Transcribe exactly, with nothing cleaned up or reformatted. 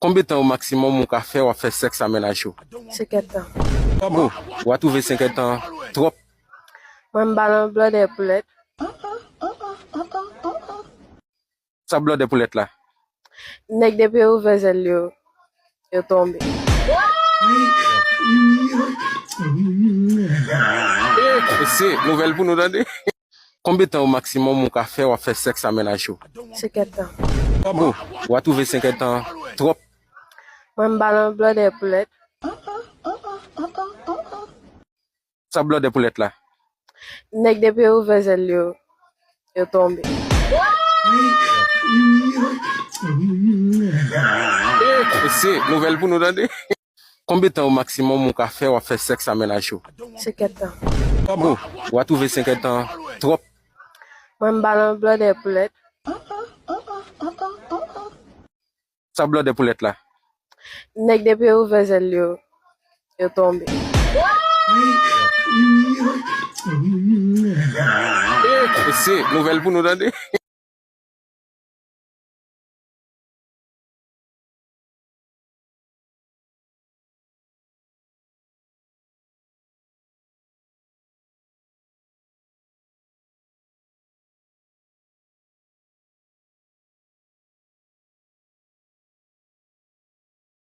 Konbyen tan o maksimòm ou ka fè w ap fè sèks a mennaj ou? Senkèt tan. Oh, w a twouve senkèt tan twòp? Mwen m ba nan blòdè poulèt. Sa blòdè poulèt la? Nèg depi yo ouvè zèl yo, yo tonbe. Se nouvèl pou nou tande. Konbyen tan o maksimòm ou ka fè w ap fè sèks a mennaj ou? Senkèt tan. Oh, w a twouve senkèt tan twòp? Mwen m ba nan blòdè poulèt. Sa blòdè poulèt la? Nèg depi yo ouvè zèl yo, yo tonbe. Se nouvèl pou nou tande. Konbyen tan o maksimòm ou ka fè w ap fè sèks a mennaj ou? Senkèt tan. Oh, w a twouve senkèt tan twòp? Mwen m ba nan blòdè poulèt. Sa blòdè poulèt la? Nèg depi yo ouvè zèl yo, yo tonbe. Se nouvèl pou nou tande.